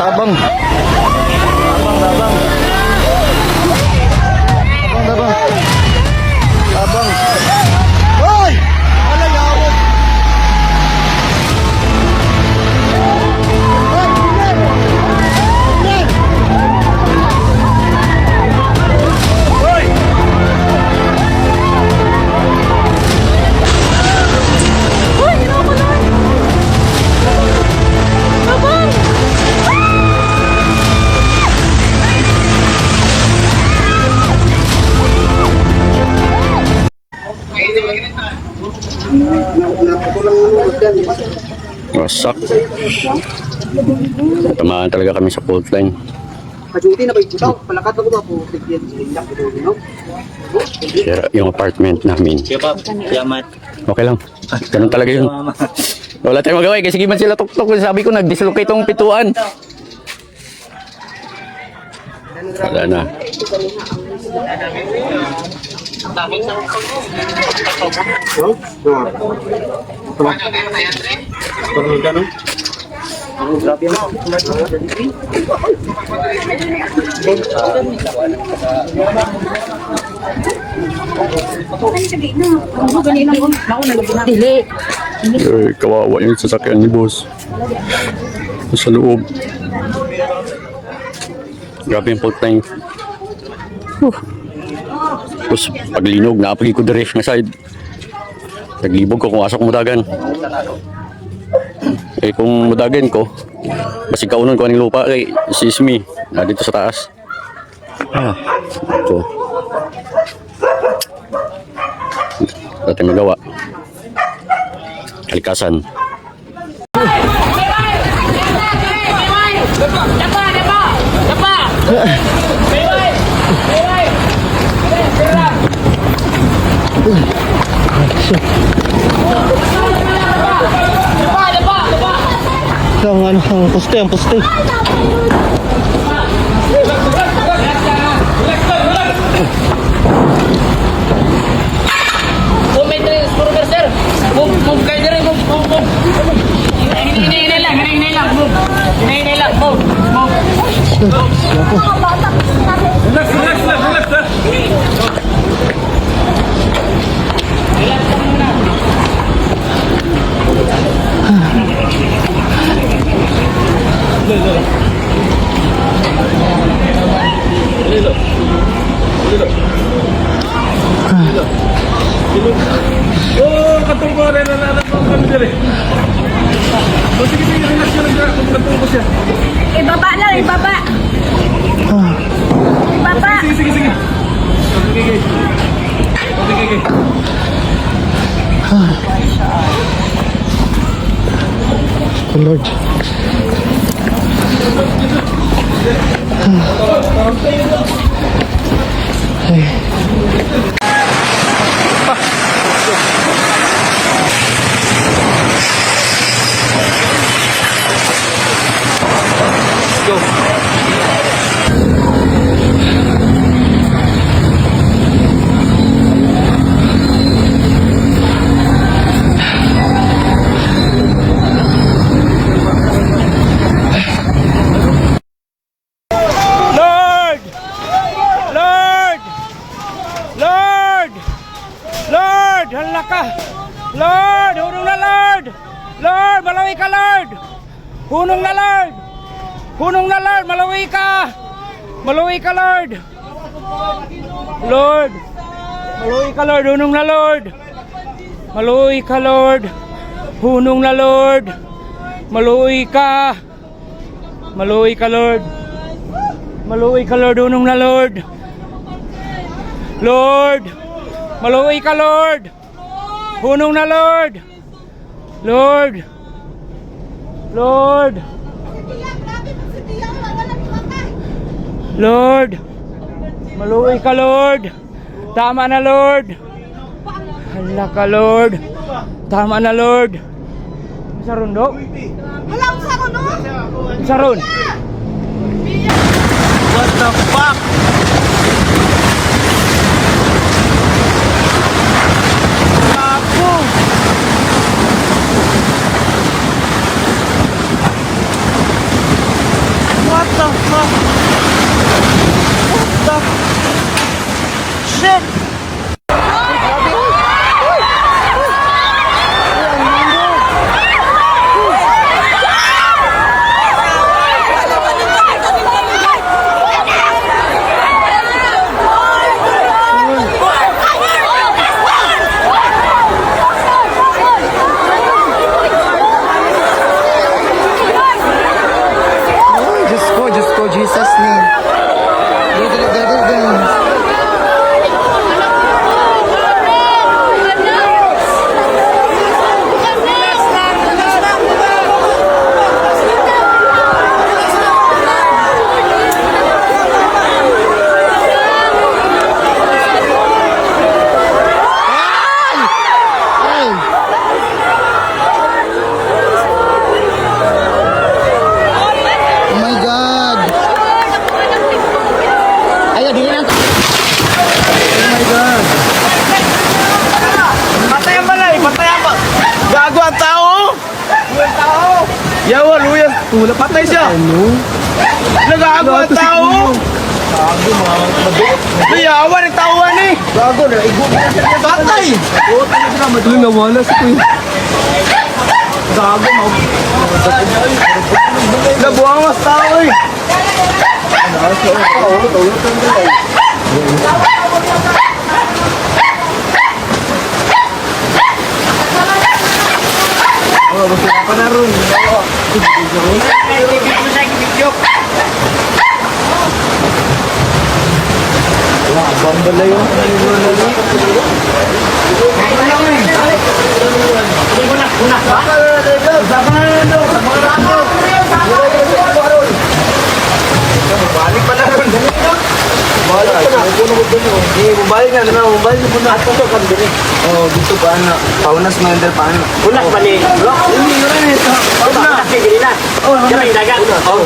Tabang. Tabang, tabang. Tabang, tabang. Tabang. Hoy! Wala yawon. Hoy, Piner! Piner! Hoy! Uy, ginawa ko nun! Babang! Wasak. Tamaan talaga kami sa fault line. Kajuti na ba ito? Palakat ako ba po? No? Sira yung apartment namin. Salamat. Okay lang. Ganun talaga yun. Wala tayong magawa eh. Kasi man sila tuktok. Sabi ko, nag-dislocate tong pituan. Wala na. Dili. Ay, kawawa yung sasakyan ni boss. Sa loob. Grabe yung fault line. Whew. Tapos paglinog, naapagi ko dire nga side. Naglibog ko kung asa ko mudagan. Eh kung mudagan ko, basig kaunon ko aning lupa kay sismi na dito sa taas. Ah, ito. Wala tayong magawa. Kalikasan. Ang ano, ang poste, ang poste. Move, move kayo diri, move, move, move. Hinay lang, hinay lang, move. Hinay lang, move, move. Relax, relax, relax, relax. Oh, katong ko rin na anak ko kami diri. Oh, sige, sige, relax, relax, relax. Katong ko siya. Ibaba lang, ibaba. Ibaba. Sige, sige, sige. Sige, sige. Sige, sige. Oh, Lord. Lord! Lord! Lord! Lord! Hala ka! Lord! Hunong na, Lord! Lord! Malawi ka, Lord! Hunong na, Lord! Hunong na, Lord! Malawi ka! Malawi ka, Lord! Lord! Malawi ka, Lord! Hunong na, Lord! Maluwi ka, Lord! Hunong na, Lord! Maluwi ka! Maluwi ka, Lord! Maluwi ka, Lord. Unong na, Lord. Lord. Maluwi ka, Lord. Hunong na, Lord. Lord. Lord. Lord. Maluwi ka, Lord. Tama na, Lord. Hala ka, Lord. Tama na, Lord. Sa rundo? Wala ko sa no? Sa ron? What the fuck? Gago! the fuck? What the shit? Ay, Diyos ko, Diyos ko, Jesus name. Dali, dali, dali, dali. Ay! Oh my God! Ay, di lang. Oh my God! Patay ang balay! Patay ang balay! Gago ang tao! Ang tao! Yawa, luya. Patay siya! Ano? Nagago ang tao! Gago, mga Yawa, nagtawan eh! Gago na, igo. Patay! Ay, nawala si Kuya. Gago, mga... Nabuang mas tao eh! Balik pa na ron. Balik pa na. Eh, bumalik na na, bumalik na na. Ato kan diri. Oh, dito pa na. Paunas man der paano. Unak ba ni? Hindi rin ito. Unak diri na. Oh, Dagan. Oh.